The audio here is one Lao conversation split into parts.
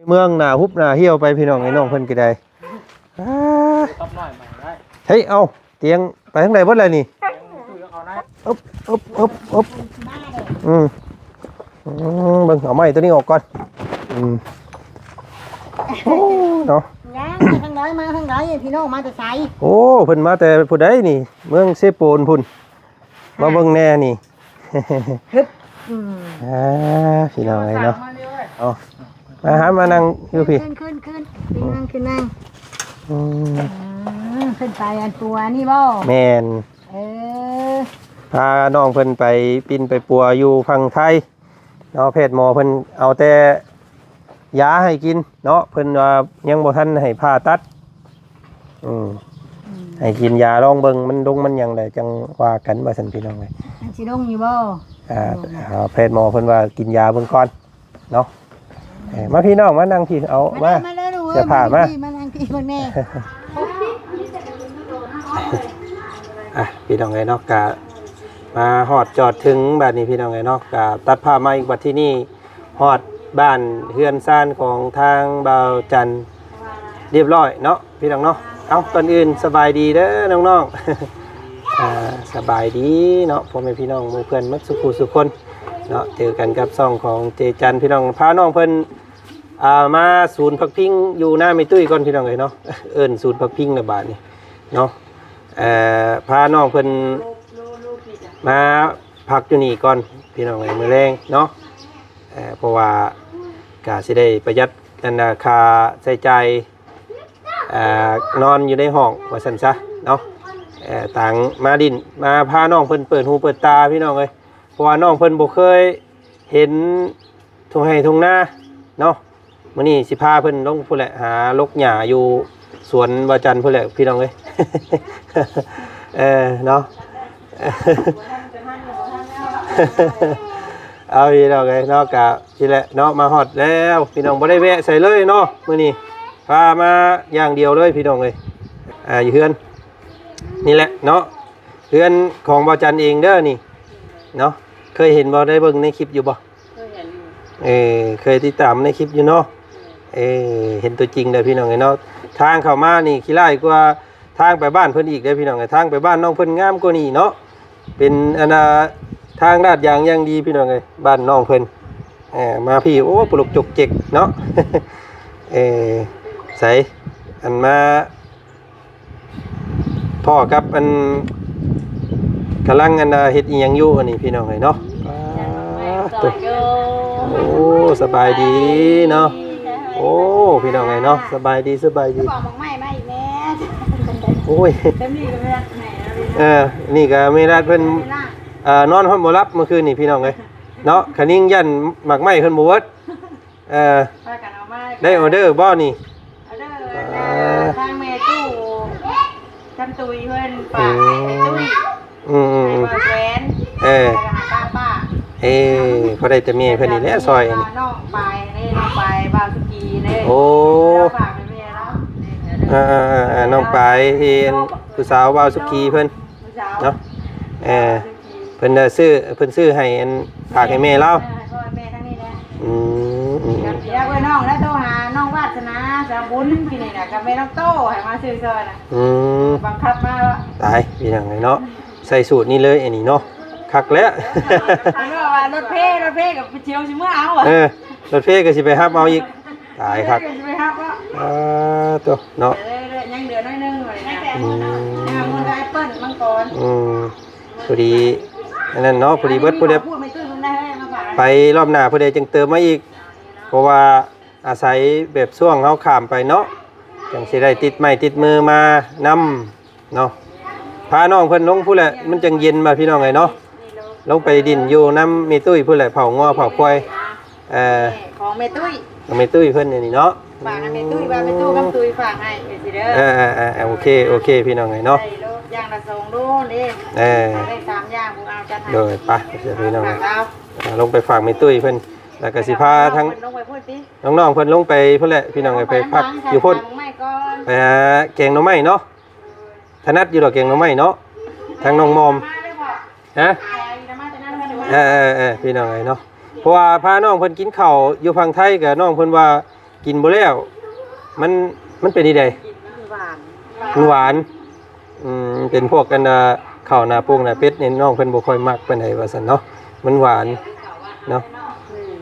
ເມືອງໜ້າຮຸບໜ້າຫ່ຽວໄປພີ່ນ້ອງເອີຍ ນ້ອງເພິ່ນກໍໄດ້. ອາ ກັບນ້ອຍໃໝ່ໄດ້ ເຮີ້ຍ ເອົາ ຕຽງໄປທາງໃດເບິດແລ້ວນີ້? ອຶບ ອຶບ ອຶບ ອຶບ ອືມ ອືມ ເບິ່ງ ເອົາໄມ້ຕົວນີ້ອອກກ່ອນ. ອືມ ໂອ້ ເນາະ ຍ່າງໄປທາງໃດ ມາທາງໃດ ພີ່ນ້ອງມາແຕ່ໃສ? ໂອ້ ເພິ່ນມາແຕ່ຜູ້ໃດນີ້ ເມືອງເຊໂປນພຸ້ນ ມາເບິ່ງແດ່ນີ້. ຮຶບ ອືມ ອ່າ ພີ່ນ້ອງເອີຍເນາະ ເອົາ ມາຫາ ມານັ່ງຢູ່ພີ້ ຂຶ້ນ ຂຶ້ນ ຂຶ້ນ ຂຶ້ນນັ່ງ ຂຶ້ນນັ່ງ ອືມ ອືມ ຂຶ້ນໄປອັນປົວນີ້ບໍ່? ແມ່ນ ເອີ ພານ້ອງເພິ່ນໄປປິ່ນໄປປົວຢູ່ຝັ່ງໄທເນາະ ແພດໝໍເພິ່ນເອົາແຕ່ຢາໃຫ້ກິນເນາະ ເພິ່ນວ່າຍັງບໍ່ທັນໃຫ້ຜ່າຕັດ. ອືມ ອືມ ໃຫ້ກິນຢາລອງເບິ່ງ ມັນລົງມັນຫຍັງແລ້ວຈັ່ງວ່າກັນ ວ່າຊັ້ນພີ່ນ້ອງເອີຍ. ມັນຊິລົງຢູ່ບໍ່? ອ່າ ແພດໝໍເພິ່ນວ່າກິນຢາເບິ່ງກ່ອນເນາະ. ເອີ ມາພີ່ນ້ອງ ມານັ່ງພີ້ ເອົາ ມາ ມາເດີລູກເອີຍ ເສື້ອຜ້າມາ ມາ ມານັ່ງພີ້ເບິ່ງແດ່. ອ່ະ ພີ່ນ້ອງເອີຍເນາະ ກະມາຮອດຈອດເຖິງບາດນີ້ ພີ່ນ້ອງເອີຍເນາະ ກະຕັດພາບມາອີກ ບັດທີນີ້ ຮອດບ້ານເຮືອນຊານຂອງທາງບ່າວຈັນຮຽບຮ້ອຍເນາະ ພີ່ນ້ອງເນາະ. ເອົ້າ ກ່ອນອື່ນສະບາຍດີເດີນ້ອງໆ ອ່າ ສະບາຍດີເນາະ ພໍ່ແມ່ພີ່ນ້ອງໝູ່ເພື່ອນໝົດສູ່ຜູ້ສູ່ຄົນເນາະ. ເຈີກັນກັບຊ່ອງຂອງເຈຈັນ ພີ່ນ້ອງ ພານ້ອງເພິ່ນ ອ່າ ມາສູນຜັກພິງຢູ່ນາແມ່ຕຸ້ຍກ່ອນ ພີ່ນ້ອງເອີຍເນາະ. ເອີ້ນສູນຜັກພິງລະບາດນີ້ເນາະ ເອີ ພານ້ອງເພິ່ນມາພັກຢູ່ນີ້ກ່ອນ ພີ່ນ້ອງເອີຍ ມື້ແລງເນາະ. ເອີ ເພາະວ່າກະຊິໄດ້ປະຢັດອັນ ຄ່າໃຊ້ຈ່າຍ ອ່າ ນອນຢູ່ໃນຫ້ອງວ່າຊັ້ນຊະເນາະ. ເອີ ຕ່າງມາຫຼິ້ນ ມາພານ້ອງເພິ່ນເປີດຫູເປີດຕາ ພີ່ນ້ອງເອີຍ ເພາະວ່ານ້ອງເພິ່ນບໍ່ເຄີຍເຫັນທົ່ງໄຮ່ທົ່ງນາເນາະ. ມື້ນີ້ຊິພາເພິ່ນລົງພຸ້ນແຫຼະ ຫາຫຼົກຫຍ້າຢູ່ສວນບ່າວຈັນພຸ້ນແຫຼະ ພີ່ນ້ອງເອີຍ ເອີ ເນາະ. ເອົາ ພີ່ນ້ອງເອີຍເນາະ ກະນີ້ແຫຼະເນາະ ມາຮອດແລ້ວ ພີ່ນ້ອງ ບໍ່ໄດ້ແວະໃສເລີຍເນາະ ມື້ນີ້ພາມາຢ່າງດຽວເລີຍ ພີ່ນ້ອງເອີຍ. ອ່າ ຢູ່ເຮືອນນີ້ແຫຼະເນາະ ເຮືອນຂອງບ່າວຈັນເອງເດີນີ້ເນາະ. ເຄີຍເຫັນບໍ່ ໄດ້ເບິ່ງໃນຄລິບຢູ່ບໍ່? ເຄີຍເຫັນຢູ່ ເອີ ເຄີຍຕິດຕາມໃນຄລິບຢູ່ເນາະ. ເອີ ເຫັນຕົວຈິງເດີ ພີ່ນ້ອງເອີຍເນາະ. ທາງເຂົ້າມານີ້ຂີ້ຮ້າຍກວ່າທາງໄປບ້ານເພິ່ນອີກເດີ ພີ່ນ້ອງເອີຍ. ທາງໄປບ້ານນ້ອງເພິ່ນງາມກວ່ານີ້ເນາະ ເປັນອັນນ່າ ທາງລາດຢາງຢ່າງດີ ພີ່ນ້ອງເອີຍ ບ້ານນ້ອງເພິ່ນ. ເອີ ມາພີ້ ໂອ້ ປະລຸກຈົກເຈັກເນາະ. ເອີ ໃສ ອັນມາ ພໍ້ກັບອັນ ກຳລັງອັນ ເຮັດອີ່ຫຍັງຢູ່ອັນນີ້ ພີ່ນ້ອງເອີຍເນາະ. ປາດໂທ້ ໂອ້ ສະບາຍດີເນາະ. ໂອ້ ພີ່ນ້ອງເອີຍເນາະ ສະບາຍດີ ສະບາຍດີ. ບອກໝາກໄມ້ມາອີກແດ່. ໂອ້ຍ ແບບນີ້ກໍແມ່ນແມ່ ເອີ ນີ້ກໍແມ່ລາດເພິ່ນ ແມ່ລາດ ເອີ ນອນຮອດບໍ່ຫຼັບເມື່ອຄືນນີ້ ພີ່ນ້ອງເອີຍເນາະ. ຄະນິງຢ້ານໝາກໄມ້ເພິ່ນບໍ່ເບິດ. ເອີ ພາກັນເອົາມາ ໄດ້ອໍເດີບໍ່ນີ້? ອໍເດີ ອ່າ ທາງແມ່ຕູ້ ຈຳຕຸຍເພິ່ນຝາກໃຫ້ແມ່ຕຸ້ຍ ອືມ ໃຫ້ບ່າວແສນ ເອີ ແລ້ວກໍຫາປ້າ ປ້າ ເອີ ພໍໄດ້ແຕ່ແມ່ເພິ່ນນີ້ແຫຼະຊ່ອຍ ນ້ອງປາຍນີ້ ນ້ອງປາຍ ບ່າວສຸກີນີ້ ໂອ້ ລາວຝາກໃຫ້ແມ່ລາວ ເອີ ເອີ ນ້ອງປາຍທີ່ຜູ້ສາວບ່າວສຸກີເພິ່ນ ເນາະ ເອີ ເພິ່ນໄດ້ຊື້ ເພິ່ນຊື້ໃຫ້ອັນ ຝາກໃຫ້ແມ່ລາວ ເອີ ໃຫ້ພໍ່ໃຫ້ແມ່ທາງນີ້ແຫຼະ ອືມ ອືມ ກໍຢາກເອີ້ນນ້ອງແລ້ວ ໂທຫານ້ອງວາດສະໜາ ສາວບຸນ ທີ່ນີ້ນະ ກັບແມ່ນ້ອງໂຕ້ ໃຫ້ມາຊື້ຊ່ອຍນະ ອືມ ບັງຄັບມາ ຕາຍ ພີ່ນ້ອງເອີຍເນາະ ໃສ່ສູດນີ້ເລີຍ ອັນນີ້ເນາະ ຄັກແລ້ວ ເພິ່ນວ່າ ວ່າລົດເພ ລົດເພກໍຊິເອົາ ຊິເມືອເອົາ ເອີ ລົດເພກໍຊິໄປຮັບເອົາອີກ ຕາຍຄັກ ເອີ ຊິໄປຮັບເນາະ ເອີ ໂຕເນາະ ເອີ ຍັງເຫຼືອໜ້ອຍໜຶ່ງເລີຍນະ ອືມ ມັງກອນ ອືມ ພໍດີ ອັນນັ້ນເນາະ ພໍດີເບິດ ຜູ້ໃດ ໄປລອບໜ້າຜູ້ໃດຈຶ່ງເຕີມມາອີກ ເພາະວ່າອາໄສແບບຊ່ວງເຮົາຂ້າມໄປເນາະ ຈັ່ງຊິໄດ້ຕິດໄມ້ຕິດມືມານຳ ເນາະ ພານ້ອງເພິ່ນລົງພຸ້ນແຫຼະ ມັນຈັ່ງເຢັນບາດ ພີ່ນ້ອງເອີຍເນາະ ລົງໄປດິນຢູ່ນຳແມ່ຕຸ້ຍພຸ້ນແຫຼະ ເຝົ້າງົວເຝົ້າຄວາຍ ເອີ ຂອງແມ່ຕຸ້ຍ ຂອງແມ່ຕຸ້ຍເພິ່ນນີ້ເນາະ ຝາກໃຫ້ແມ່ຕຸ້ຍ ວ່າແມ່ຕູ້ຄຳຕຸ້ຍຝາກໃຫ້ ເອີ ຊິເດີ ເອີ ເອີ ເອີ ໂອເຄ ໂອເຄ ພີ່ນ້ອງເອີຍເນາະ ໄດ້ໂລດ ຢ່າງລະສອງໂລເດ້ ເອີ ໄດ້ສາມຢ່າງ ຜູ້ເອົາຈັດໃຫ້ ໂດຍ ໄປ ພີ່ນ້ອງເອີຍ ອ່າ ລົງໄປຝາກແມ່ຕຸ້ຍເພິ່ນ ແລ້ວກໍຊິພາທັງ ນ້ອງໆເພິ່ນລົງໄປພຸ້ນແຫຼະ ພີ່ນ້ອງເອີຍ ໄປພັກຢູ່ພຸ້ນ ໄປຫາແກງໜໍ່ໄມ້ເນາະ ຖະໜັດຢູ່ດອກແກງໜໍ່ໄມ້ເນາະ ທາງນ້ອງມອມ ຮະ ເອີ ເອີ ເອີ ພີ່ນ້ອງເອີຍເນາະ ເພາະວ່າພານ້ອງເພິ່ນກິນເຂົ້າຢູ່ຝັ່ງໄທ ກໍນ້ອງເພິ່ນວ່າ ກິນບໍ່ແລ້ວ ມັນ ມັນເປັນຈັ່ງໃດ? ມັນຫວານ ມັນຫວານ. ອືມ ເປັນພວກອັນ ເອີ ເຂົ້າໜ້າໂປ່ງໜ້າເປັດນີ້ ນ້ອງເພິ່ນບໍ່ຄ່ອຍມັກປານໃດວ່າຊັ້ນເນາະ ມັນຫວານເນາະ.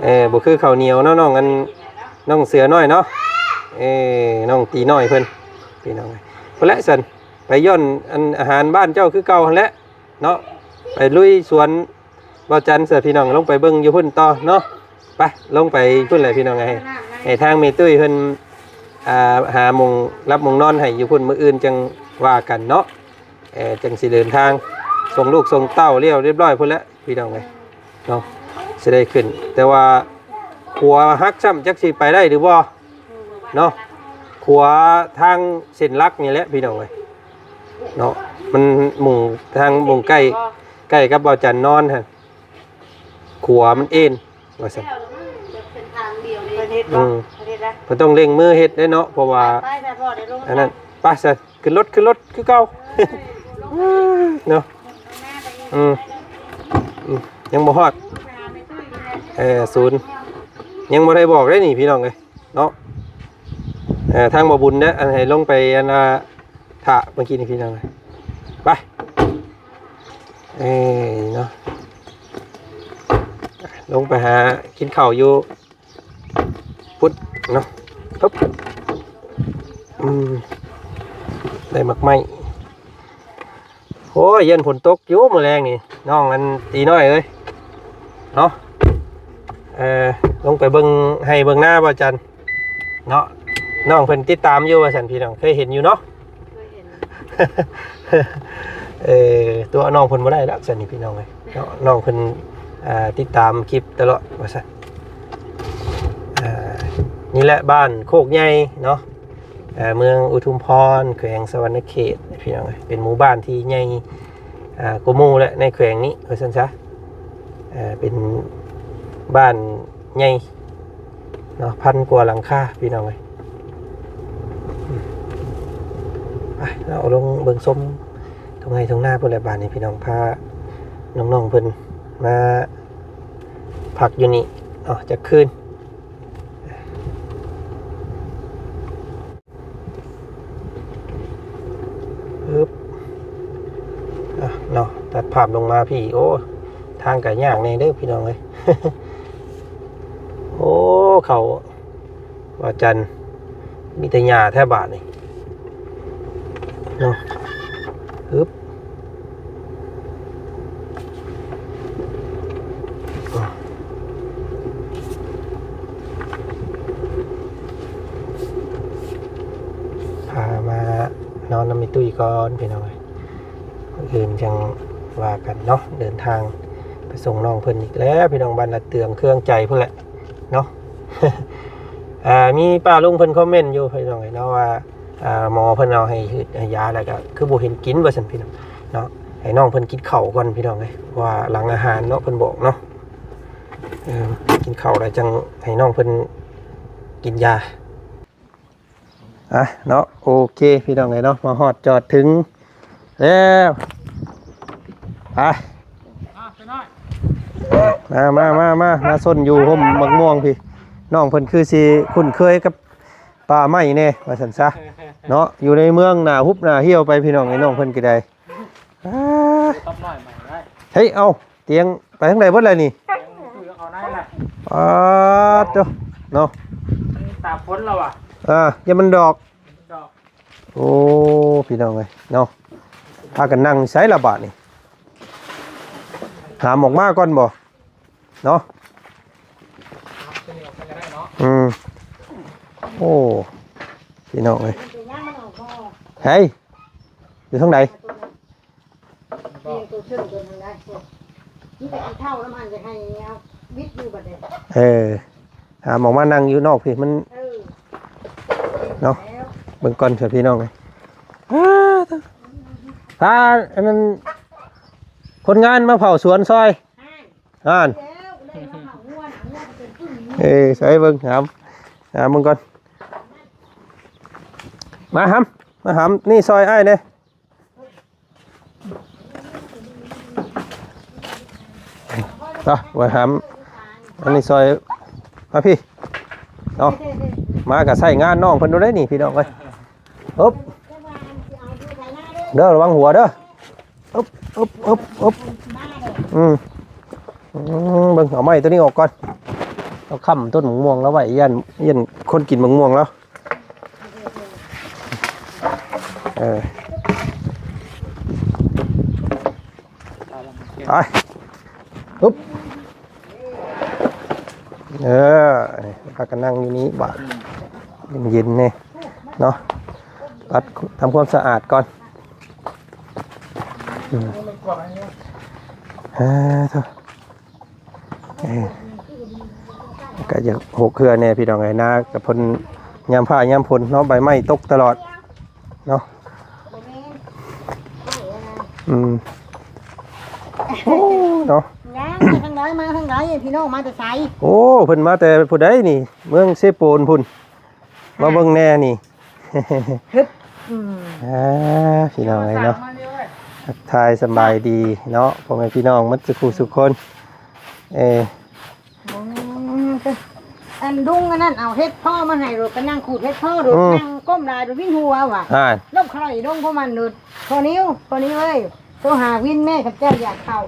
ເອີ ບໍ່ຄືເຂົ້າໜຽວເນາະ ນ້ອງອັນ ນ້ອງເສືອນ້ອຍເນາະ ເອີ ນ້ອງຕີນ້ອຍເພິ່ນ ພີ່ນ້ອງເອີຍ. ພຸ້ນແຫຼະຊັ້ນ ໄປຢ້ອນອັນອາຫານບ້ານເຈົ້າຄືເກົ່າຫັ້ນແຫຼະເນາະ ໄປລຸຍສວນ ບໍ່ຈັນເສືອ ພີ່ນ້ອງ ລົງໄປເບິ່ງຢູ່ພຸ້ນຕໍ່ເນາະ. ໄປ ລົງໄປພຸ້ນແຫຼະ ພີ່ນ້ອງ ໃຫ້ ໃຫ້ທາງແມ່ຕຸ້ຍເພິ່ນ ອ່າ ຫາໝ່ອງຫຼັບໝ່ອງນອນໃຫ້ຢູ່ພຸ້ນ ມື້ອື່ນຈັ່ງວ່າກັນເນາະ. ເອີ ຈັ່ງຊິເດີນທາງ ສົ່ງລູກສົ່ງເຕົ້າລຽບ ລຽບຮ້ອຍພຸ້ນແຫຼະ ພີ່ນ້ອງເອີຍເນາະ ຊິໄດ້ຂຶ້ນ. ແຕ່ວ່າຂົວຫັກຊ້ຳ ຈັກຊິໄປໄດ້ຫຼືບໍ່ເນາະ ຂົວທາງເສັ້ນຫຼັກນີ້ແຫຼະ ພີ່ນ້ອງເອີຍເນາະ. ມັນໝ່ອງ ທາງໝ່ອງໃກ້ ໃກ້ກັບບໍ່ຈັນນອນຫັ້ນ ຂົວມັນເອັນວ່າຊັ້ນ. ເພິ່ນເຮັດບໍ່? ອືມ ເພິ່ນເຮັດລະ ເພິ່ນຕ້ອງເລັ່ງມືເຮັດເດ້ເນາະ ເພາະວ່າ ໄປ ໄປ ໄປ ອັນນັ້ນ ໄປຊະ ຂຶ້ນລົດ ຂຶ້ນລົດຄືເກົ່າເນາະ. ອືມ ອືມ ຍັງບໍ່ຮອດ ເອີ ສູນ ຍັງບໍ່ໄດ້ບອກເດ້ນີ້ ພີ່ນ້ອງເອີຍເນາະ. ເອີ ທາງບໍ່ບຸນເດ້ ອັນໃຫ້ລົງໄປ ອັນວ່າ ຖ້າເມື່ອກີ້ນີ້ ພີ່ນ້ອງ ໄປ ເອີ ເນາະ ລົງໄປຫາກິນເຂົ້າຢູ່ພຸ້ນເນາະ. ປຶບ ອືມ ໄດ້ໝາກໄມ້. ໂອ້ຍ ຢ້ານຝົນຕົກຢູ່ມື້ແລງນີ້ ນ້ອງອັນຕີນ້ອຍເອີຍເນາະ. ເອີ ລົງໄປເບິ່ງໄຮ່ເບິ່ງນາບໍ່ຈັນ ເນາະ. ນ້ອງເພິ່ນຕິດຕາມຢູ່ວ່າຊັ້ນ ພີ່ນ້ອງ ເຄີຍເຫັນຢູ່ເນາະ ເຄີຍເຫັນ. ເອີ ຕົວະນ້ອງເພິ່ນບໍ່ໄດ້ແລ້ວຊັ້ນນີ້ ພີ່ນ້ອງເອີຍເນາະ. ນ້ອງເພິ່ນ ອ່າ ຕິດຕາມຄລິບຕະຫຼອດວ່າຊັ້ນ. ອ່າ ນີ້ແຫຼະບ້ານໂຄກໃຫຍ່ເນາະ ເອີ ເມືອງອຸທຸມພອນ ແຂວງສະຫວັນນະເຂດ ພີ່ນ້ອງເອີຍ. ເປັນໝູ່ບ້ານທີ່ໃຫຍ່ ອ່າ ກວ່າໝູ່ແຫຼະໃນແຂວງນີ້ວ່າຊັ້ນຊະ. ເອີ ເປັນບ້ານໃຫຍ່ເນາະ ພັນກວ່າຫຼັງຄາ ພີ່ນ້ອງເອີຍ. ໄປ ເຮົາລົງເບິ່ງຊົມທົ່ງໄຮ່ທົ່ງນາພຸ້ນແຫຼະ. ບາດນີ້ ພີ່ນ້ອງ ພານ້ອງໆເພິ່ນມາພັກຢູ່ນີ້ເນາະຈັກຄືນ. ອຶບ ອ່ະ ເນາະ ຕັດພາບລົງມາພີ້ ໂອ້ ທາງກະຍາກແດ່ເດີ ພີ່ນ້ອງເອີຍ. ໂອ້ ເຂົ້າວ່າຈັນ ມີແຕ່ຫຍ້າແທ້ບາດນີ້ເນາະ. ອຶບ ພາມານອນນຳແມ່ຕຸ້ຍກ່ອນ ພີ່ນ້ອງເອີຍ. ມື້ອື່ນຈັ່ງວ່າກັນເນາະ ເດີນທາງໄປສົ່ງນ້ອງເພິ່ນອີກແລ້ວ ພີ່ນ້ອງ. ບ້ານລະເຕືອງເຄືອງໃຈພຸ້ນແຫຼະເນາະ. ອ່າ ມີປ້າລຸງເພິ່ນຄອມເມັນຢູ່ ພີ່ນ້ອງເອີຍເນາະ ວ່າ ອ່າ ໝໍເພິ່ນເອົາໃຫ້ຢືດໃຫ້ຢາແລ້ວກະຄືບໍ່ເຫັນກິນວ່າຊັ້ນ ພີ່ນ້ອງເນາະ. ໃຫ້ນ້ອງເພິ່ນກິນເຂົ້າກ່ອນ ພີ່ນ້ອງເອີຍ ວ່າຫຼັງອາຫານເນາະ ເພິ່ນບອກເນາະ. ເອີ ກິນເຂົ້າແລ້ວຈັ່ງໃຫ້ນ້ອງເພິ່ນກິນຢາ. ອ່ະເນາະ ໂອເຄ ພີ່ນ້ອງເອີຍເນາະ ມາຮອດຈອດເຖິງແລ້ວ. ໄປ ມາ ມາ ມາ ມາ ມາຊົນຢູ່ຮົ່ມໝາກມ່ວງພີ້. ນ້ອງເພິ່ນຄືຊິຄຸ້ນເຄີຍກັບປ່າໄມ້ແດ່ວ່າຊັ້ນຊະເນາະ. ຢູ່ໃນເມືອງໜ້າຮຸບໜ້າຫ່ຽວໄປ ພີ່ນ້ອງເອີຍ ນ້ອງເພິ່ນກໍໄດ້. ອ່າ ຕັບນ້ອຍໃໝ່ໄດ້ ເຮີ້ຍ ເອົາ ຕຽງໄປທາງໃດເບິດແລ້ວນີ້? ຕຽງຄືເອົາໃນລະ ອາ ໂຕ ເນາະ ຕາກຝົນແລ້ວວ່າ ອ່າ ຢ່າມັນດອກ ດອກ. ໂອ້ ພີ່ນ້ອງເອີຍເນາະ ພາກັນນັ່ງໃສລະບາດນີ້? ຫາມອອກມາກ່ອນບໍ່ເນາະ? ອືມ ໂອ້ ພີ່ນ້ອງເອີຍ ເຮີ້ຍ ຢູ່ທາງໃດ? ເອີ ຫາມອອກມານັ່ງຢູ່ນອກພີ້ ມັນ ເອີ ເນາະ ເບິ່ງກ່ອນເຖາະພີ່ນ້ອງເອີຍ. ອ່າ ພາອັນນັ້ນ ຄົນງານມາເຝົ້າສວນຊ່ອຍ ອ່າ ເອີ ໃສ່ເບິ່ງ ຫາມ ຫາມເບິ່ງກ່ອນ. ມາຫາມ ມາຫາມນີ້ຊ່ອຍອ້າຍແດ່. ເອົາ ໄວ້ຫາມ ອັນນີ້ຊ່ອຍ ມາພີ້ເນາະ. ມາກໍໃຊ້ງານນ້ອງເພິ່ນໂດນໄດ໋ນີ້ພີ່ນ້ອງເອີຍ. ອຶບ ເດີ ລະວັງຫົວເດີ. ອຶບ ອຶບ ອຶບ ອຶບ ອືມ ອືມ ເບິ່ງ ເອົາໄມ້ຕົວນີ້ອອກກ່ອນ. ເຮົາຄ້ຳຕົ້ນໝາກມ່ວງລາວໄວ້ ຢ້ານ ຢ້ານຄົນກິນໝາກມ່ວງລາວ. ເອີ ໄປ ອຶບ ເອີ ນີ້ ພາກັນນັ່ງຢູ່ນີ້ບາດ ເຢັນໆ ນີ້ເນາະ ປັດ ທຳຄວາມສະອາດກ່ອນ. ອືມ ເອີ ໂທ້ ເອີ ກໍຢາກຫົກເຄືອແດ່ພີ່ນ້ອງເອີຍ ນາກໍເພິ່ນຍາມຟ້າຍາມຝົນເນາະ ໃບໄມ້ຕົກຕະຫຼອດເນາະ. ອືມ ໂອ້ ເນາະ ຍ່າງມາທາງໃດ ມາທາງໃດ ພີ່ນ້ອງມາແຕ່ໃສ? ໂອ້ ເພິ່ນມາແຕ່ຜູ້ໃດນີ້ ເມືອງເຊໂປນພຸ້ນ ມາເບິ່ງແດ່ນີ້. ຮຶບ ອືມ ອ່າ ພີ່ນ້ອງເອີຍເນາະ ທັກທາຍສະບາຍດີເນາະ ພໍ່ແມ່ພີ່ນ້ອງໝົດສູ່ຜູ້ສູ່ຄົນ. ເອີ ອືມ ອັນລຸງອັນນັ້ນເອົາເຫັດເຜາະມາໃຫ້ໂລດ ໄປນັ່ງຂູດເຫັດເຜາະໂລດ ອືມ ນັ່ງກົ້ມຫຼາຍໂລດວິນຫົວວ່າ ອ່າ ລົບຄະລອຍດົງພວກມັນໂລດ. ພໍ່ນິວ ພໍ່ນິວເອີຍ ໂທຫາວິນແມ່ ຄັນເຈົ້າຢາກເຂົ້າ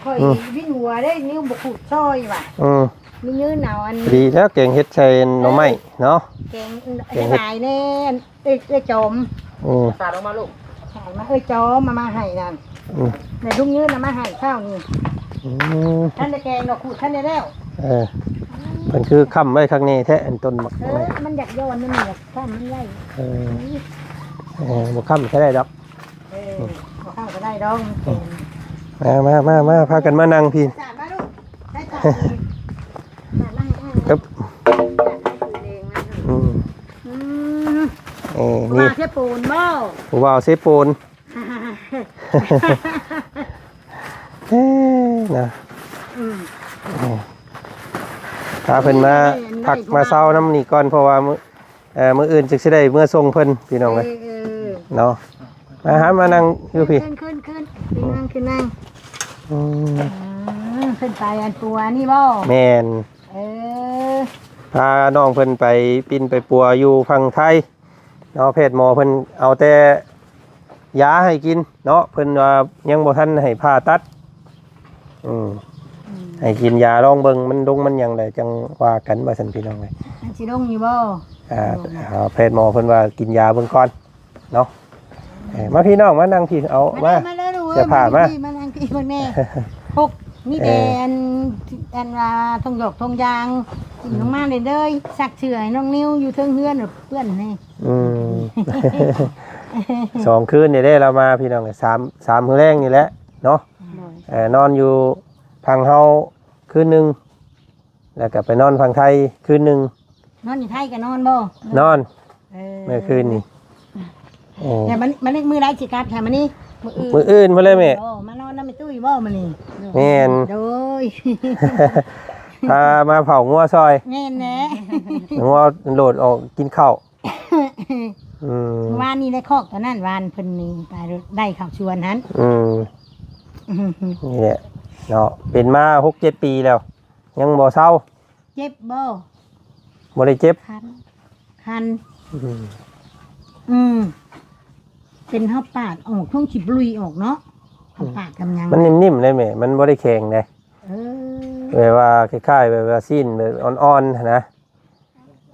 ຂ້ອຍ ອືມ ວິນຫົວເດ້ ນິວບໍ່ຂູດຊ່ອຍວ່າ. ອືມ ມີເງິນເອົາອັນ ດີແລ້ວ ແກງເຫັດໃສ່ໜໍ່ໄມ້ເນາະ ເອີ ແກງ ແກງເຫັດ ຫຼາຍແນ່ ເອີ ເອີ ຈອມ ອືມ ສາດອອກມາລູກ ສາດມາ ເອີ ຈອມເອົາມາໃຫ້ນັ້ນ ອືມ ແລ້ວລຸງຍືນເອົາມາໃຫ້ເຊົ້ານີ້. ອືມ ທັນໄດ້ແກງດອກຂູດ ທັນໄດ້ແລ້ວ. ເອີ ເພິ່ນຄືຄ້ຳໄວ້ຄັກແນ່ແທ້ ອັນຕົ້ນໝາກ ເອີ ໄມ້ ມັນຢາກຍ້ອນ ມັນຢາກຄ້ຳ ມັນໄດ້ ເອີ ເອີ ບໍ່ຄ້ຳໃຊ້ໄດ້ດອກ. ເອີ ບໍ່ເຂົ້າກໍໄດ້ດອກ ອືມ ມາ ມາ ມາ ມາ ພາກັນມານັ່ງພີ້ ສາດມາລູກ ໃຊ້ຈານເອງ ສາດມາໃຫ້ອ້າຍ ເອີບ ສາດໃຫ້ຕົວເອງມາ ອືມ ອືມ ເອີ ນີ້ ຜູ້ບ່າວເຊໂປນບໍ່? ຜູ້ບ່າວເຊໂປນ ເອີ ນະ ອືມ ເອີ ພາເພິ່ນມາ ນີ້ ພັກມາເຊົານຳນີ້ກ່ອນ ເພາະວ່າມື້ ເອີ ມື້ອື່ນຈຶ່ງຊິໄດ້ເມືອສົ່ງເພິ່ນພີ່ນ້ອງເອີຍ ເອີ ເນາະ. ມາຫາ ມານັ່ງຢູ່ພີ້ ຂຶ້ນ ຂຶ້ນ ຂຶ້ນ ຂຶ້ນນັ່ງ ຂຶ້ນນັ່ງ ອືມ ອືມ ຂຶ້ນໄປອັນປົວນີ້ບໍ່? ແມ່ນ ເອີ ພານ້ອງເພິ່ນໄປປິ່ນໄປປົວຢູ່ຝັ່ງໄທເນາະ ແພດໝໍເພິ່ນເອົາແຕ່ຢາໃຫ້ກິນເນາະ ເພິ່ນວ່າຍັງບໍ່ທັນໃຫ້ຜ່າຕັດ. ອືມ ອືມ ໃຫ້ກິນຢາລອງເບິ່ງ ມັນລົງມັນຫຍັງແລ້ວຈັ່ງວ່າກັນ ວ່າຊັ້ນພີ່ນ້ອງເອີຍ. ມັນຊິລົງຢູ່ບໍ່? ອ່າ ແພດໝໍເພິ່ນວ່າກິນຢາເບິ່ງກ່ອນເນາະ. ເອີ ມາພີ່ນ້ອງ ມານັ່ງພີ້ ເອົາ ມາ ມາເລີຍລູກເອີຍ ເສື້ອຜ້າມາ ມາພີ້ ມານັ່ງພີ້ເບິ່ງແດ່. ພົກ ມີແຕ່ ເອີ ອັນ ອັນວ່າຖົງຢອກຖົງຢາງ ກິນອອກມາເລີຍ ຊັກເສື້ອໃຫ້ນ້ອງນິວຢູ່ເທິງເຮືອນເປື້ອນແດ່. ອືມ ສອງຄືນນີ້ເດ້ລາວມາພີ່ນ້ອງ ສາມ ສາມມື້ແລງນີ້ແຫຼະເນາະ. ໂດຍ ເອີ ນອນຢູ່ຝັ່ງເຮົາຄືນໜຶ່ງ ແລ້ວກໍໄປນອນຝັ່ງໄທຄືນໜຶ່ງ. ນອນຢູ່ໄທກໍນອນບໍ່? ນອນ ເອີ ເມື່ອຄືນນີ້. ເອີ ແລ້ວມັນ ມັນມື້ໃດຊິກັບ ຖ້າມື້ນີ້? ມື້ອື່ນ ມື້ອື່ນພຸ້ນແຫຼະແມ່. ໂອ້ ມານອນນຳແມ່ຕຸ້ຍບໍ່ມື້ນີ້? ແມ່ນ ໂດຍ ພາມາເຝົ້າງົວຊ່ອຍ. ແມ່ນແຫຼະ ງົວໂລດອອກກິນເຂົ້າ. ອືມ ເມື່ອວານນີ້ໄດ້ຄອກຕົວນັ້ນ ວານເພິ່ນນີ້ໄປໄດ້ເຂົ້າສວນຫັ້ນ. ອືມ ນີ້ແຫຼະເນາະ ເປັນມາຫົກເຈັດປີແລ້ວ ຍັງບໍ່ເຊົາ. ເຈັບບໍ່? ບໍ່ໄດ້ເຈັບ ຄັນ ຄັນ. ອືມ ອືມ ເປັນເຮົາປາດອອກ ທົ່ງຂີ້ບລຸຍອອກເນາະ ເຮົາປາດກັບຫຍັງ ມັນນິ່ມໆເດ້ແມ່ ມັນບໍ່ໄດ້ແຂງເດ້. ເອີ ແບບວ່າຄ້າຍໆ ແບບວ່າຊີ້ນແບບອ່ອນໆຫັ້ນນະ.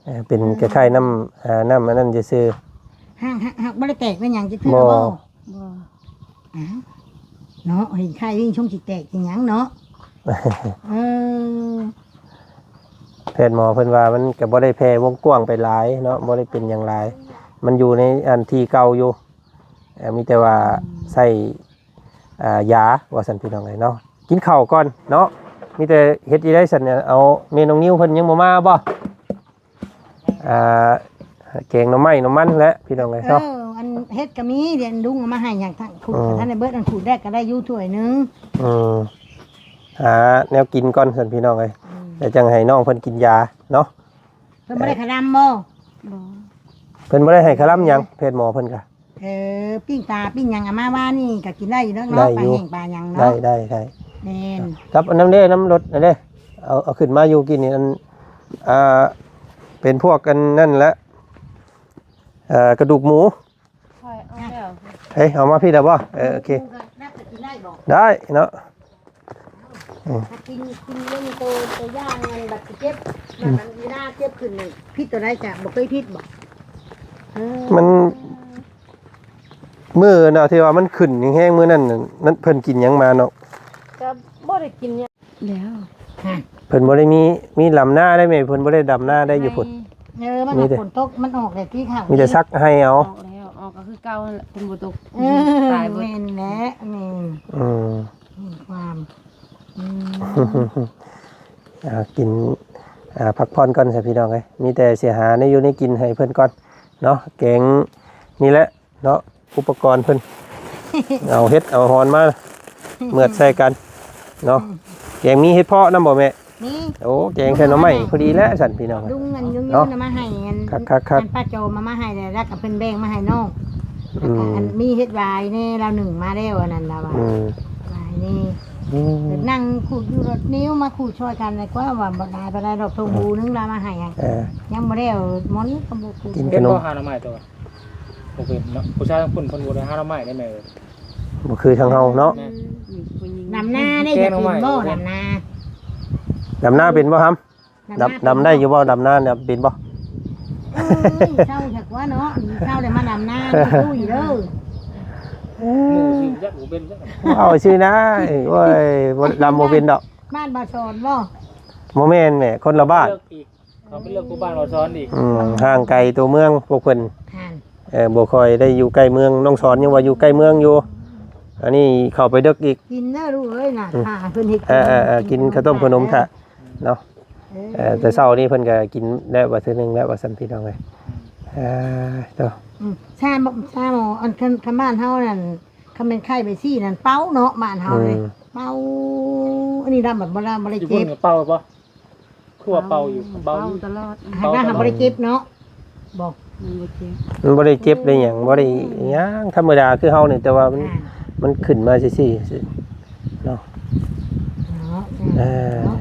ເອີ ເປັນ ອືມ ຄ້າຍໆນ້ຳ ເອີ ນ້ຳອັນນັ້ນຊື່ໆ. ຫາກ ຫາກ ຫາກບໍ່ໄດ້ແຕກເປັນຫຍັງຈັກເທື່ອບໍ່? ບໍ່ ບໍ່. ອ້າວ ເນາະ ເຫັນຄ້າຍວິ່ງຊົງຊິແຕກຊິຫຍັງເນາະ. ເອີ ແພດໝໍເພິ່ນວ່າມັນກໍບໍ່ໄດ້ແຜ່ວົງກວ້າງໄປຫຼາຍເນາະ ບໍ່ໄດ້ເປັນຫຍັງຫຼາຍ ມັນຢູ່ໃນອັນທີ່ເກົ່າຢູ່. ເອີ ມີແຕ່ວ່າ ອືມ ໃຊ້ ອ່າ ຢາ ວ່າຊັ້ນພີ່ນ້ອງເອີຍເນາະ. ກິນເຂົ້າກ່ອນເນາະ ມີແຕ່ເຮັດອີ່ໄດ້ຊັ້ນ. ເອົາ ແມ່ນ້ອງນິວເພິ່ນຍັງບໍ່ມາບໍ່? ອ່າ ແກງໜໍ່ໄມ້ໜໍ່ມັນແຫຼະພີ່ນ້ອງເອີຍເນາະ. ເອີ ອັນເຮັດກໍມີ ດຽວລຸງເອົາມາໃຫ້ຫຍັງ ທັງຂູດ ອືມ ກໍທັນໄດ້ເບິດ ອັນຂູດແລກກໍໄດ້ຢູ່ຖ້ວຍໜຶ່ງ. ອືມ ຫາແນວກິນກ່ອນຊັ້ນພີ່ນ້ອງເອີຍ. ອືມ ແລ້ວຈັ່ງໃຫ້ນ້ອງເພິ່ນກິນຢາເນາະ. ເພິ່ນບໍ່ໄດ້ຂະລຳບໍ່? ບໍ່ ເພິ່ນບໍ່ໄດ້ໃຫ້ຂະລຳຫຍັງ ແພດໝໍເພິ່ນກະ ເອີ ປີ້ງປາປີ້ງຫຍັງເອົາມາວ່ານີ້ກໍກິນໄດ້ຢູ່ເນາະ ໄດ້ຢູ່ ປາແຫ້ງປາຫຍັງເນາະ. ໄດ້ ໄດ້ ໄດ້ ແມ່ນ ກັບອັນນັ້ນເດ້ ນ້ຳລົດນັ້ນເດ້ ເອົາ ເອົາຂຶ້ນມາຢູ່ກິນນີ້ ອັນ ອ່າ ເປັນພວກອັນນັ້ນແຫຼະ ເອີ ກະດູກໝູ. ຂ້ອຍເອົາແລ້ວ ເອີຍ ເອົາມາພີ້ລະບໍ່? ເອີ ໂອເຄ ໄດ້ເນາະ. ອືມ ກິນ ກິນເລື່ອງໂຕ ໂຕຢ່າງມັນບັດຊິເຈັບ ມັນ ມັນເວລາເຈັບຂຶ້ນນີ້ ຜິດໂຕໃດຈະບໍ່ເຄີຍຜິດບໍ່? ເອີ ມັນ ມື້ເນາະ ທີ່ວ່າມັນຂຶ້ນແຮງໆ ມື້ນັ້ນ ນັ້ນ ເພິ່ນກິນຫຍັງມາເນາະ? ກໍບໍ່ໄດ້ກິນຫຍັງແລ້ວ ເພິ່ນບໍ່ໄດ້ມີ ມີດຳນາໄດ້ແມ່ ເພິ່ນບໍ່ໄດ້ດຳນາໄດ້ຢູ່ພຸ້ນ. ເອີ ມັນ ມີແຕ່ ຝົນຕົກ ມັນອອກແລ້ວຕິເຂົ້າ ມີແຕ່ສັກໄຮ່ເອົາ. ອອກແລ້ວ ອອກກໍຄືເກົ່າຫັ້ນແຫຼະ ຝົນບໍ່ຕົກ ເອີ ຕາຍເບິດ. ແມ່ນແຫຼະ ແມ່ນ ອືມ ແມ່ນຄວາມ ອືມ ເອົາ ກິນ ອ່າ ພັກຜ່ອນກ່ອນຊະພີ່ນ້ອງເອີຍ ມີແຕ່ຊິຫາແນວຢູ່ແນວກິນໃຫ້ເພິ່ນກ່ອນເນາະ. ແກງນີ້ແຫຼະ ເນາະ ອຸປະກອນເພິ່ນ ເອົາເຫັດເອົາຫອນມາເໝືອດໃສ່ກັນເນາະ. ແກງມີເຫັດເຜາະນຳບໍ່ແມ່? ມີ. ໂອ້ ແກງໃສ່ໜໍ່ໄມ້ພໍດີແລ້ວຊັ້ນພີ່ນ້ອງ. ລຸງອັນ ລຸງຍືນເອົາມາໃຫ້ ອັນ ຄັກໆໆ ອັນປ້າໂຈມເອົາມາໃຫ້ແລ້ວ ແລ້ວກໍເພິ່ນແບ່ງມາໃຫ້ນ້ອງ ແລ້ວກໍ ອືມ ອັນມີເຫັດຫວາຍແດ່ ລາວໜຶ້ງມາແລ້ວ ອັນນັ້ນລາວວ່າ ອືມ ຫວາຍແດ່. ອືມ ນັ່ງຂູດຢູ່ ລົດນິ້ວມາຂູດຊ່ອຍກັນ ແລ້ວກວ່າວ່າບໍ່ຫຼາຍປານໃດດອກ ຖົງຫູໜຶ່ງລາວມາໃຫ້ ເອີ ຍັງບໍ່ໄດ້ເອົາໝໍນີ້ກໍບໍ່ກິນ ກິນຂະໜົມ. ບໍ່ຫາໜໍ່ໄມ້ຕົວ ບໍ່ເປັນເນາະ ຜູ້ຊາຍທາງພຸ້ນເພິ່ນບໍ່ໄດ້ຫາໜໍ່ໄມ້ໄດ້ແມ່ເອີຍ ບໍ່ຄືທາງເຮົາເນາະ. ແມ່ນ ດຳນາໄດ້ ແກງໜໍ່ໄມ້ ເປັນບໍ່ ດຳນາ? ດຳນາເປັນບໍ່ຫຳ? ດຳນາ ດຳ ເປັນບໍ່? ດຳໄດ້ຢູ່ບໍ່? ດຳນາເປັນບໍ່? ເອີຍ ເຊົາຈັກວ່າເນາະ ເຊົາໄດ້ມາດຳນາ ຕຸ້ຍເດີ. ເອີ ໝູ່ຊື່ຈັກບໍ່ເປັນຈັກ ເວົ້າຊື່ນາ ໂອ້ຍ ບໍ່ ດຳບໍ່ເປັນດອກ. ບ້ານບໍ່ສອນບໍ່? ບໍ່ແມ່ນແມ່ ຄົນລະບ້ານ. ເຂົາໄປເລືອກຜູ້ບ່າວມາສອນອີກ. ອືມ ຫ່າງໄກຕົວເມືອງພວກເພິ່ນ ເອີ ບໍ່ຄ່ອຍໄດ້ຢູ່ໃກ້ເມືອງ. ນ້ອງສອນຍັງວ່າຢູ່ໃກ້ເມືອງຢູ່ ອັນນີ້ເຂົ້າໄປເດິກອີກ. ກິນເດີລູກເອີຍ ໜ້າ ອືມ ຖ້າເພິ່ນເຮັດ ເອີໆໆ ກິນເຂົ້າຕົ້ມຂະໜົມຖ້າເນາະ. ເອີ ເອີ ແຕ່ເຊົ້ານີ້ເພິ່ນກໍກິນແລ້ວວ່າເທື່ອໜຶ່ງແລ້ວວ່າຊັ້ນ ພີ່ນ້ອງເອີຍ. ເອີ ໂຕ ອືມ ຊາ ຊາໝໍ ອັນ ຄັນ ຄັນບ້ານເຮົານັ້ນ ຄັນແມ່ນໄຂ້ໃບຊີນັ້ນ ເປົ່າເນາະ ບ້ານເຮົາເດ້. ອືມ ເປົ່າ ອັນນີ້ດຳບັດບໍ່ ບໍ່ໄດ້ເຈັບ. ຢູ່ພຸ້ນກໍເປົ່າບໍ່? ຄືວ່າເປົ່າຢູ່ ເປົ່າ ເປົ່າຢູ່ຕະຫຼອດ ຫາກວ່າບໍ່ໄດ້ເຈັບເນາະ. ບໍ່ ມັນບໍ່ເຈັບ ມັນບໍ່ໄດ້ເຈັບໄດ້ຫຍັງ ບໍ່ໄດ້ຫຍັງ ທຳມະດາຄືເຮົານີ້ ແຕ່ວ່າມັນ ອ່າ ມັນຂຶ້ນມາຊື່ໆເນາະ. ເນາະ ເອີ ເນາະ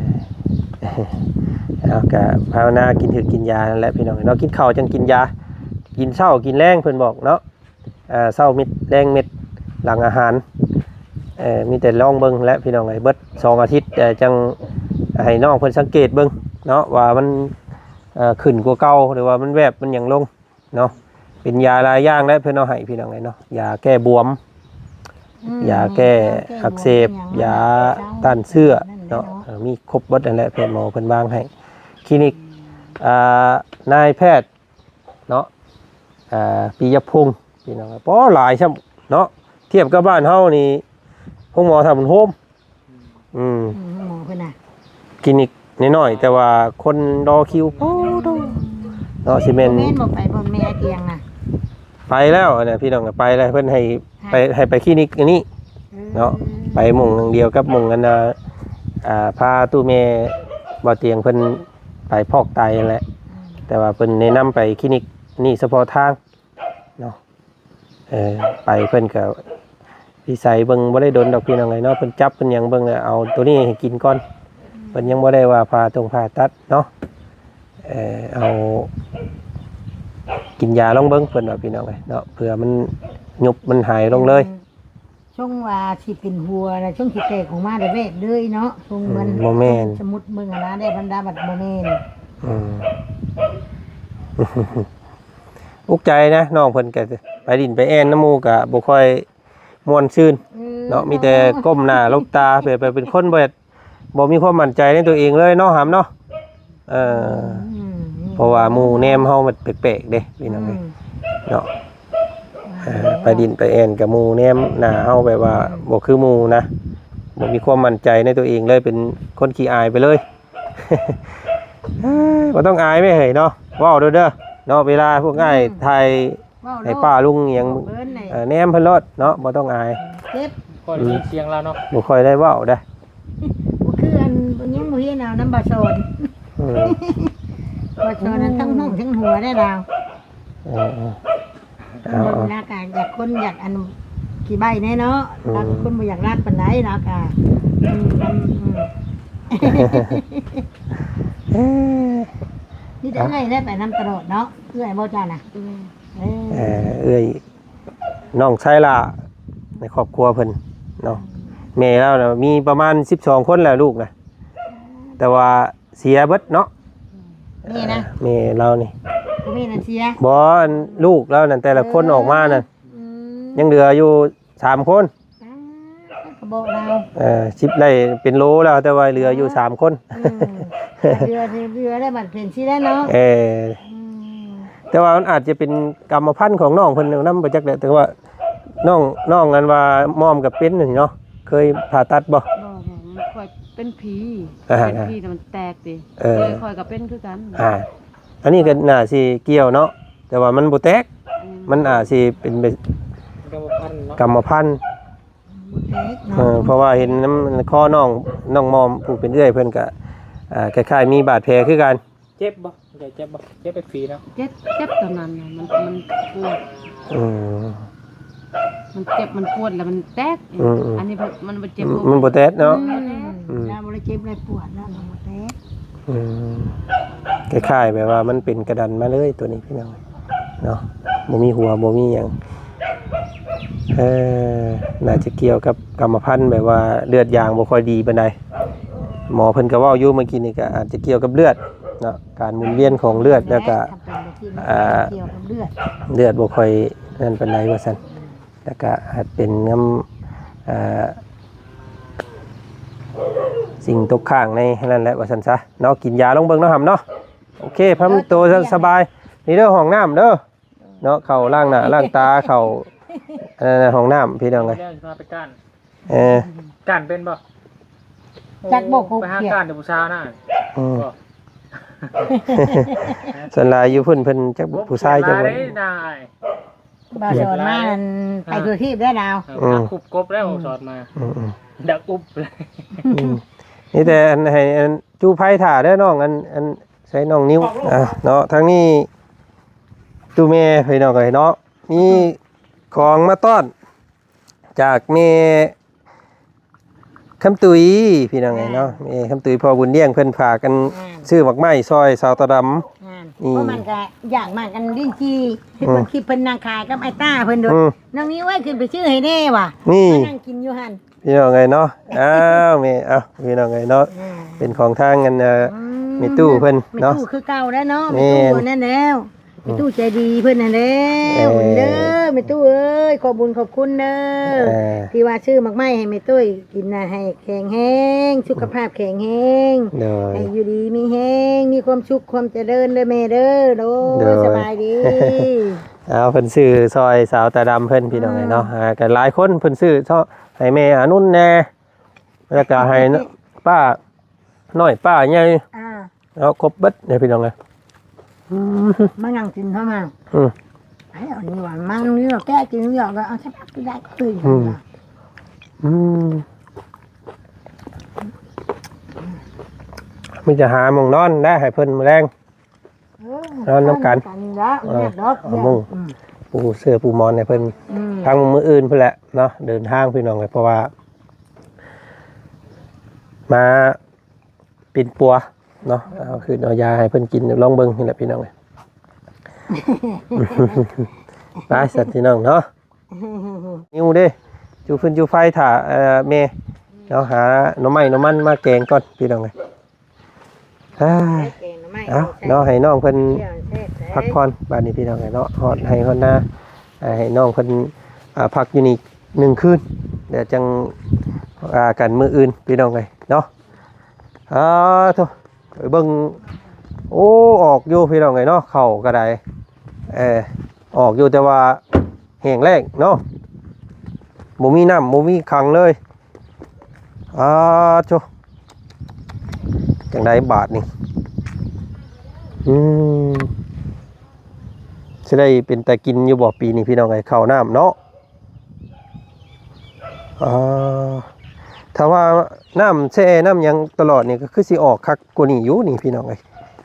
ເອົາ ກະພາວະນາກິນຖືກກິນຢານັ້ນແຫຼະ ພີ່ນ້ອງເນາະ. ກິນເຂົ້າຈັ່ງກິນຢາ ກິນເຊົ້າກິນແລງ ເພິ່ນບອກເນາະ. ເອີ ເຊົ້າເມັດ ແລງເມັດ ຫຼັງອາຫານ. ເອີ ມີແຕ່ລອງເບິ່ງແຫຼະ ພີ່ນ້ອງເອີຍ ເບິດສອງອາທິດ ເອີ ຈັ່ງໃຫ້ນ້ອງເພິ່ນສັງເກດເບິ່ງເນາະ ວ່າມັນ ເອີ ຂຶ້ນກວ່າເກົ່າ ຫຼືວ່າມັນແວບມັນຫຍັງລົງເນາະ. ເປັນຢາຫຼາຍຢ່າງແຫຼະ ເພິ່ນເອົາໃຫ້ ພີ່ນ້ອງເອີຍເນາະ ຢາແກ້ບວມ ອືມ ຢາແກ້ອັກເສບ ຢາຕ້ານເຊື້ອເນາະ. ເອີ ມີຄົບເບິດນັ້ນແຫຼະ ແພດໝໍເພິ່ນວາງໃຫ້. ຄລີນິກ ອ່າ ນາຍແພດ ເນາະ ອ່າ ປີຍະພົງ ພີ່ນ້ອງ ໂອ້ ຫຼາຍຊ້ຳເນາະ ທຽບກັບບ້ານເຮົານີ້ ໂຮງໝໍທ່າບຸນໂຮມ. ອືມ ອືມ ໂຮງໝໍເພິ່ນນະ ຄລີນິກນ້ອຍໆ ແຕ່ວ່າຄົນລໍຄິວໂພດເນາະ. ຊິແມ່ນ ບໍ່ແມ່ນບໍ່ໄປບ່ອນແມ່ອາຕຽງນະ? ໄປແລ້ວນະ ພີ່ນ້ອງ ໄປແລ້ວ ເພິ່ນໃຫ້ ໄປ ໃຫ້ໄປຄລີນິກອັນນີ້ ເອີ ເນາະ ໄປໝ່ອງດຽວກັບໝ່ອງອັນ ອ່າ ພາຕູ້ແມ່ບ່ອນຕຽງເພິ່ນໄປຟອກໄຕຫັ້ນແຫຼະ. ອືມ ແຕ່ວ່າເພິ່ນແນະນຳໄປຄລີນິກນີ້ສະເພາະທາງເນາະ. ເອີ ໄປເພິ່ນກໍວິໄສເບິ່ງບໍ່ໄດ້ດົນດອກ ພີ່ນ້ອງເອີຍເນາະ ເພິ່ນຈັບເພິ່ນຫຍັງເບິ່ງ ເອົາໂຕນີ້ໃຫ້ກິນກ່ອນ. ອືມ ເພິ່ນຍັງບໍ່ໄດ້ວ່າຜ່າຕົງຜ່າຕັດເນາະ. ເອີ ເອົາກິນຢາລອງເບິ່ງ ເພິ່ນວ່າ ພີ່ນ້ອງເອີຍເນາະ ເພື່ອມັນຍຸບມັນຫາຍລົງເລີຍ. ອືມ ຊົງວ່າຊິເປັນຫົວແລ້ວ ຊົງຊິແຕກອອກມາແບບເລີຍເນາະ ຊົງ ອືມ ມັນ ບໍ່ແມ່ນ ສົມມຸດເບິ່ງຫັ້ນນະ ແດ່ບັນດາບັດບໍ່ແມ່ນ. ອືມ ອຸກໃຈນະ ນ້ອງເພິ່ນກໍໄປຫຼິ້ນໄປແອ່ນນຳໝູ່ກໍບໍ່ຄ່ອຍມ່ວນຊື່ນ ເອີ ເນາະ ມີແຕ່ກົ້ມໜ້າຫຼົບຕາ ແບບ ແບບເປັນຄົນບໍ່ ບໍ່ມີຄວາມໝັ້ນໃຈໃນຕົວເອງເລີຍເນາະ ຫຳເນາະ. ເອີ ອືມ ເພາະວ່າໝູ່ແນມເຮົາມັນແປກໆເດ້ ພີ່ນ້ອງເອີຍ ອືມ ເນາະ. ເອີ ໄປຫຼິ້ນໄປແອ່ນກັບໝູ່ ແນມໜ້າເຮົາແບບວ່າ ອືມ ບໍ່ຄືໝູ່ນະ ບໍ່ມີຄວາມໝັ້ນໃຈໃນຕົວເອງເລີຍ ເປັນຄົນຂີ້ອາຍໄປເລີຍ. ເອີຍ ບໍ່ຕ້ອງອາຍແມ່ເອີຍເນາະ ເວົ້າເດີ ເດີເນາະ ເວລາພວກອ້າຍ ອືມ ຖ່າຍ ເວົ້າໂລດ ໃຫ້ປ້າລຸງອີ່ຫຍັງ ເອີ ແນມເພິ່ນໂລດເນາະ ບໍ່ຕ້ອງອາຍ. ເຈັບ ຄ່ອຍໄດ້ຍິນສຽງລາວເນາະ ບໍ່ຄ່ອຍໄດ້ເວົ້າໄດ໋. ບໍ່ຄືອັນ ຍັງບໍ່ເຫັນເອົານຳບ່າວສອນ. ອືມ ບ່າວສອນນັ້ນທັງຮ້ອງທັງຫົວໄດ້ລາວ. ເອີໆ ເອົາ ເບິ່ງແລ້ວກໍຢາກຄົນຢາກອັນຂີ້ໃບ້ແດ່ເນາະ. ອືມ ລາວເປັນຄົນບໍ່ຢາກລັກປານໃດ ລາວກໍ ອືມ ອືມ ເອີ ມີແຕ່ເອື້ອຍແຫຼະໄປນຳຕະຫຼອດເນາະ ເອື້ອຍບໍ່ເຈົ້ານະ? ເອີ ເອີ ເອື້ອຍ ນ້ອງຊາຍຫຼ້າໃນຄອບຄົວເພິ່ນເນາະ. ແມ່ລາວນະມີປະມານສິບສອງຄົນແຫຼະລູກນະ ແຕ່ວ່າເສຍເບິດເນາະ. ແມ່ນະ? ເອີ ແມ່ລາວນີ້ ບໍ່ມີນະເສຍ. ບໍ່ ອັນລູກລາວນັ້ນ ແຕ່ລະຄົນອອກມານັ້ນ ອືມ ຍັງເຫຼືອຢູ່ສາມຄົນ. ອ່າ ກໍບອກລາວ ເອີ ສິບໄດ້ເປັນໂລແລ້ວ ແຕ່ວ່າເຫຼືອຢູ່ສາມຄົນ. ອືມ ເຫຼືອ ເຫຼືອແລ້ວບັດເປັນຊີ້ແລ້ວເນາະ. ເອີ ອືມ ແຕ່ວ່າມັນອາດຈະເປັນກຳມະພັນຂອງນ້ອງເພິ່ນນຳ ບໍ່ຈັກແຫຼະ. ແຕ່ວ່ານ້ອງ ນ້ອງອັນວ່າໝອມກໍເປັນນີ້ເນາະ ເຄີຍຜ່າຕັດບໍ່? ບໍ່ ບໍ່ ມັນຂ້ອຍເປັນຜີ ອ່າ ເປັນຜີແຕ່ມັນແຕກຕິ. ເອີ ຂ້ອຍ ຂ້ອຍກໍເປັນຄືກັນ. ອ່າ ອັນນີ້ກໍໜ້າຊິກ່ຽວເນາະ ແຕ່ວ່າມັນບໍ່ແຕກ. ອືມ ມັນອາດຊິເປັນແບບກຳມະພັນເນາະ ກຳມະພັນ ບໍ່ແຕກເນາະ. ເອີ ເພາະວ່າເຫັນນຳຄໍນ້ອງ ນ້ອງມອມ ຜູ້ເປັນເອື້ອຍເພິ່ນກໍ ອ່າ ຄ້າຍໆມີບາດແຜຄືກັນ. ເຈັບບໍ່? ເຈັບບໍ່? ເຈັບແບບຜີເນາະ? ເຈັບ ເຈັບຕອນນັ້ນນະ ມັນ ມັນປວດ. ອືມ ມັນເຈັບ ມັນປວດ ແລ້ວມັນແຕກ. ອືມໆ ອັນນີ້ມັນບໍ່ເຈັບ ມັນບໍ່ແຕກເນາະ. ອືມ ອືມ ລາວບໍ່ໄດ້ເຈັບໄດ້ປວດ ລາວບໍ່ແຕກ. ອືມ ຄ້າຍໆແບບວ່າມັນເປັນກະດັນມາເລີຍໂຕນີ້ ພີ່ນ້ອງເນາະ ບໍ່ມີຫົວ ບໍ່ມີຫຍັງ. ເອີ ໜ້າຈະກ່ຽວກັບກຳມະພັນ ແບບວ່າເລືອດຢາງບໍ່ຄ່ອຍດີປານໃດ. ໝໍເພິ່ນກໍເວົ້າຢູ່ເມື່ອກີ້ນີ້ ກໍອາດຈະກ່ຽວກັບເລືອດເນາະ ການໝູນວຽນຂອງເລືອດ ແລ້ວກໍ ອ່າ ເລືອດບໍ່ຄ່ອຍນັ້ນປານໃດວ່າຊັ້ນ. ແລ້ວກະອາດເປັນນຳ ເອີ ສິ່ງຕົກຄ້າງໃນນັ້ນແຫຼະວ່າຊັ້ນຊະເນາະ. ກິນຢາລອງເບິ່ງເນາະ ຫຳເນາະ. ໂອເຄ ພາມໂຕສະບາຍ. ນີ້ເດີ ຫ້ອງນ້ຳເດີເນາະ ເຂົ້າລ້າງໜ້າລ້າງຕາ ເຂົ້າ ອັນນັ້ນ ຫ້ອງນ້ຳ ພີ່ນ້ອງເອີຍ. ເອີ ກ້ານເປັນບໍ່? ຈັກບໍ່ ໄປຫາກ້ານແຕ່ຜູ້ສາວນະ. ອືມ ສ່ວນຫຼາຍຢູ່ພຸ້ນເພິ່ນຈັກຜູ້ຊາຍຈັກບໍ່. ບໍ່ສອນມານັ້ນໄປທົ່ວທີບແລ້ວດາວ. ເອີ ອືມ ຄຸບກົບແລ້ວ ອືມ ສອນມາ. ອືມໆ ດັກອຸບ. ອືມ ມີແຕ່ອັນໃຫ້ອັນຈູ່ໄຟຖ້າເດີນ້ອງ. ອັນ ອັນໃສ່ນ້ອງນິວ ອ່າ ເນາະ. ທາງນີ້ຕູ້ແມ່ພີ່ນ້ອງເອີຍເນາະ ມີຂອງມາຕ້ອນຈາກແມ່ ຄຳຕຸ້ຍ ພີ່ນ້ອງເອີຍເນາະ. ແມ່ຄຳຕຸ້ຍ ພໍ່ບຸນລ້ຽງເພິ່ນຝາກກັນ ອ່າ ຊື້ໝາກໄມ້ຊ່ອຍສາວຕາດຳ. ນີ້ ເພາະມັນກະຢາກມາກັນຫຼິ້ນຈີ່ ອືມ ເຫັນເບິ່ງຄລິບເພິ່ນນັ່ງຂາຍກັບອ້າຍຕ້າເພິ່ນໂດດ. ອືມ ນ້ອງນິວເອີຍ ຂຶ້ນໄປຊື້ໃຫ້ແດ່ວ່າ ນີ້ ມານັ່ງກິນຢູ່ຫັ້ນ ພີ່ນ້ອງເອີຍເນາະ. ອ້າວ ແມ່ ອ້າວ ພີ່ນ້ອງເອີຍເນາະ. ອ່າ ເປັນຂອງທາງອັນ ອືມ ແມ່ຕູ້ເພິ່ນເນາະ ແມ່ຕູ້ຄືເກົ່າແລ້ວເນາະ. ແມ່ນ ແມ່ຕູ້ນັ້ນແລ້ວ. ແມ່ຕູ້ໃຈດີເພິ່ນຫັ້ນແຫຼະ. ເອີ ເດີ ແມ່ຕູ້ເອີຍ ຂອບບຸນຂອບຄຸນເດີ ເອີ ທີ່ວ່າຊື້ໝາກໄມ້ໃຫ້ແມ່ຕຸ້ຍກິນນະ ໃຫ້ແຂງແຮງ ສຸຂະພາບແຂງແຮງ ໂດຍ ໃຫ້ຢູ່ດີມີແຮງ ມີຄວາມສຸກຄວາມຈະເລີນເດີແມ່ເດີ. ໂດຍ ໂດຍ ສະບາຍດີ. ເອົາ ເພິ່ນຊື້ຊ່ອຍສາວຕາດຳເພິ່ນ ພີ່ນ້ອງເອີຍເນາະ. ອ່າ ອ່າ ກໍຫຼາຍຄົນເພິ່ນຊື້ຊ່ອຍໃຫ້ແມ່ອານຸນແດ່ ແລ້ວກໍໃຫ້ປ້ານ້ອຍ ປ້າໃຫຍ່ ອ່າ ເອົາຄົບເບິດເດ້ພີ່ນ້ອງເອີຍ. ອືມ ມານັ່ງກິນເຂົ້າມາ. ອືມ ໄອ້ອັນນີ້ວ່າມັນນີ້ແກະກິນແລ້ວກໍເອົາໃສ່ຜັກກິນໄດ້ຄືນ. ອືມ ອືມ ມີແຕ່ຫາໝ່ອງນອນໄດ້ໃຫ້ເພິ່ນມື້ແລງ. ເອີ ນອນນຳກັນ ນອນນຳກັນນີ້ລະ ເອີ ແຍກດອກ ເອົາມຸ້ງ ອືມ ປູເສື່ອປູໝອນໃຫ້ເພິ່ນ. ອືມ ທາງມື້ອື່ນພຸ້ນແຫຼະເນາະ ເດີນທາງພີ່ນ້ອງເອີຍ ເພາະວ່າມາ ປິ່ນປົວເນາະ. ເອົາ ຄືເອົາຢາໃຫ້ເພິ່ນກິນ ລອງເບິ່ງນີ້ແຫຼະພີ່ນ້ອງເອີຍ. ໄປຊັ້ນພີ່ນ້ອງເນາະ. ຫິວເດ້ ຈູ່ຟືນຈູ່ໄຟຖ້າ ເອີ ແມ່ເນາະ ຫາໜໍ່ໄມ້ໜໍ່ມັນມາແກງກ່ອນພີ່ນ້ອງເອີຍ. ເອີ ເອົາເນາະ ໃຫ້ນ້ອງເພິ່ນພັກຜ່ອນບາດນີ້ພີ່ນ້ອງເອີຍເນາະ. ຮອດໄຮ່ຮອດນາ ໃຫ້ນ້ອງເພິ່ນ ອ່າ ພັກຢູ່ນີ້ໜຶ່ງຄືນ ແລ້ວຈັ່ງວ່າກັນມື້ອື່ນພີ່ນ້ອງເອີຍເນາະ. ອ່າ ໂທ້ ໄປເບິ່ງ ໂອ້ ອອກຢູ່ພີ່ນ້ອງເອີຍເນາະ ເຂົ້າກໍໄດ້ ເອີ ອອກຢູ່ ແຕ່ວ່າແຫ້ງແລ້ງເນາະ ບໍ່ມີນ້ຳ ບໍ່ມີຂັງເລີຍ. ອ່າ ໂທ້ ຈັ່ງໃດບາດນີ້ ອືມ ຊິໄດ້ເປັນຕາກິນຢູ່ບໍ່ປີນີ້ພີ່ນ້ອງເອີຍ ເຂົ້ານ້ຳເນາະ. ອ່າ ຖ້າວ່ານ້ຳແຊ່ນ້ຳຫຍັງຕະຫຼອດນີ້ ກໍຄືຊິອອກຄັກກວ່ານີ້ຢູ່ນີ້ພີ່ນ້ອງເອີຍ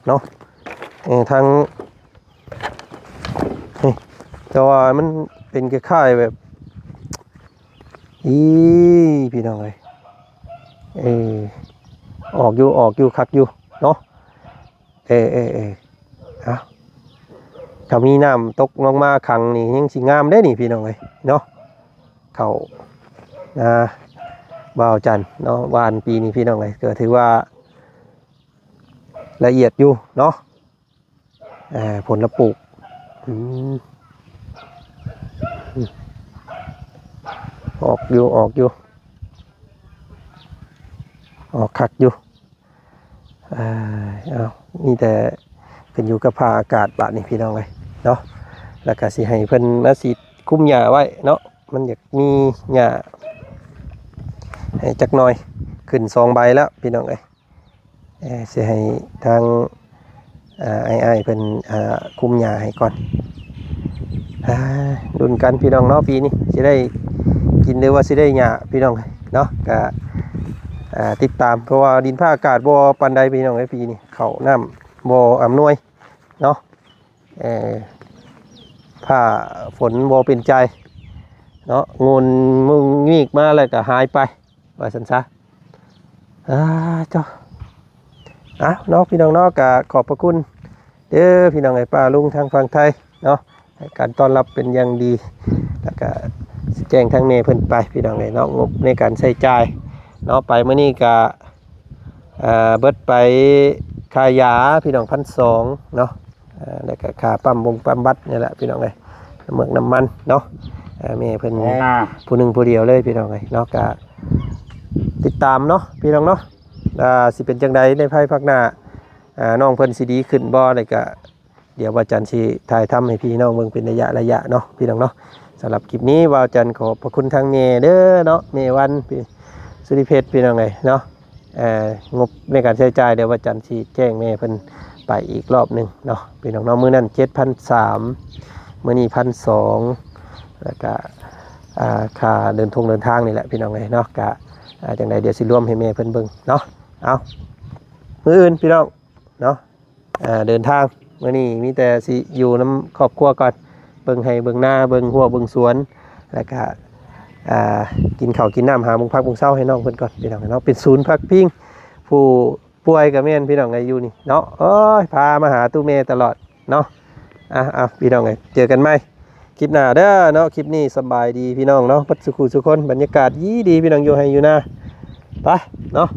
ເນາະ. ເອີ ທາງນີ້ ແຕ່ວ່າມັນເປັນຄ້າຍໆແບບ ອີ ພີ່ນ້ອງເອີຍ ເອີ ອອກຢູ່ ອອກຢູ່ ຄັກຢູ່ເນາະ. ເອີ ເອີ ເອີ ຖ້າມີນ້ຳຕົກລົງມາຂັງນີ້ ຍັງຊິງາມເດ້ນີ້ພີ່ນ້ອງເອີຍເນາະ. ເຂົ້ານາບ່າວຈັນເນາະ ຫວ່ານປີນີ້ພີ່ນ້ອງເອີຍ ກໍຖືວ່າລະອຽດຢູ່ເນາະ. ເອີ ຜົນລະປູກ ອືມ ອອກຢູ່ ອອກຢູ່ ອອກຄັກຢູ່. ເອີ ເອົາ ມີແຕ່ຂຶ້ນຢູ່ກັບຟ້າອາກາດບາດນີ້ພີ່ນ້ອງເອີຍເນາະ. ແລ້ວກໍຊິໃຫ້ເພິ່ນມາສີດຄຸມຫຍ້າໄວ້ເນາະ ມັນຢາກມີຫຍ້າໃຫ້ຈັກໜ່ອຍ. ຂຶ້ນສອງໃບແລ້ວພີ່ນ້ອງເອີຍ. ເອີ ຊິໃຫ້ທາງ ເອີ ອ້າຍໆເພິ່ນ ເອີ ຄຸມຫຍ້າໃຫ້ກ່ອນ. ອ່າ ລຸ້ນກັນພີ່ນ້ອງເນາະ ປີນີ້ຊິໄດ້ກິນ ຫຼືວ່າຊິໄດ້ຫຍ້າພີ່ນ້ອງເນາະ. ກະ ອ່າ ຕິດຕາມ ເພາະວ່າດິນຟ້າອາກາດບໍ່ປານໃດພີ່ນ້ອງເອີຍ ປີນີ້ເຂົ້ານ້ຳບໍ່ອຳນວຍເນາະ. ເອີ ຟ້າຝົນບໍ່ເປັນໃຈເນາະ ງຸ່ນມຸງງິກມາແລ້ວກໍຫາຍໄປ ວ່າຊັ້ນຊະ. ອ່າ ເຈົ້າ ເອົາເນາະ ພີ່ນ້ອງເນາະ ກໍຂອບພະຄຸນເດີພີ່ນ້ອງເອີຍ ປ້າລຸງທາງຝັ່ງໄທເນາະ ໃຫ້ການຕ້ອນຮັບເປັນຢ່າງດີ. ແລ້ວກໍແຈ້ງທາງແມ່ເພິ່ນໄປພີ່ນ້ອງເອີຍເນາະ ງົບໃນການໃຊ້ຈ່າຍເນາະ. ໄປມື້ນີ້ກໍ ເອີ ເບິດໄປຄ່າຢາພີ່ນ້ອງ ພັນສອງເນາະ. ເອີ ແລ້ວກໍຄ່າປ້ຳບົງປ້ຳບັດນີ້ແຫຼະພີ່ນ້ອງເອີຍ ເໝືອກນ້ຳມັນເນາະ. ເອີ ແມ່ເພິ່ນ ອ່າ ຜູ້ໜຶ່ງຜູ້ດຽວເລີຍພີ່ນ້ອງເອີຍເນາະ. ກະຕິດຕາມເນາະພີ່ນ້ອງເນາະ ວ່າຊິເປັນຈັ່ງໃດໃນພາຍພາກໜ້າ ເອີ ນ້ອງເພິ່ນຊິດີຂຶ້ນບໍ່. ແລ້ວກະດຽວບ່າວຈັນຊິຖ່າຍທຳໃຫ້ພີ່ນ້ອງເບິ່ງເປັນໄລຍະໆເນາະ ພີ່ນ້ອງເນາະ. ສຳລັບຄລິບນີ້ບ່າວຈັນຂອບພະຄຸນທາງແມ່ເດີເນາະ ແມ່ວັນ ສຸລິເພັດ ພີ່ນ້ອງເອີຍເນາະ. ເອີ ງົບໃນການໃຊ້ຈ່າຍ ດຽວວັນຈັນຊິແຈ້ງແມ່ເພິ່ນໄປອີກລອບໜຶ່ງເນາະ ພີ່ນ້ອງເນາະ. ມື້ນັ້ນເຈັດພັນສາມ ມື້ນີ້ພັນສອງ ແລ້ວກະ ອ່າ ຄ່າເດີນທົງເດີນທາງນີ້ແຫຼະ ພີ່ນ້ອງເອີຍເນາະ. ກະ ອ່າ ຈັ່ງໃດດຽວຊິລວມໃຫ້ແມ່ເພິ່ນເບິ່ງເນາະ. ເອົາ ມື້ອື່ນພີ່ນ້ອງເນາະ ອ່າ ເດີນທາງ ມື້ນີ້ມີແຕ່ຊິຢູ່ນຳຄອບຄົວກ່ອນ ເບິ່ງໄຮ່ເບິ່ງນາ ເບິ່ງຮົ້ວເບິ່ງສວນ ແລ້ວກະ ອ່າ ກິນເຂົ້າກິນນ້ຳ ຫາມຸງພັກມຸງເຊົາໃຫ້ນ້ອງເພິ່ນກ່ອນ ພີ່ນ້ອງເນາະ. ເປັນສູນພັກພິງຜູ້ປ່ວຍກໍແມ່ນ ພີ່ນ້ອງເອີຍ ຢູ່ນີ້ເນາະ. ໂອ້ຍ ພາມາຫາຕູ້ແມ່ຕະຫຼອດເນາະ. ອ່ະ ເອົາ ພີ່ນ້ອງເອີຍ ເຈີກັນໃໝ່ຄລິບໜ້າເດີເນາະ. ຄລິບນີ້ສະບາຍດີພີ່ນ້ອງເນາະ ເບິດສູ່ຄູ່ສູ່ຄົນ. ບັນຍາກາດດີໆ ພີ່ນ້ອງ ຢູ່ໄຮ່ຢູ່ນາ ໄປເນາະ.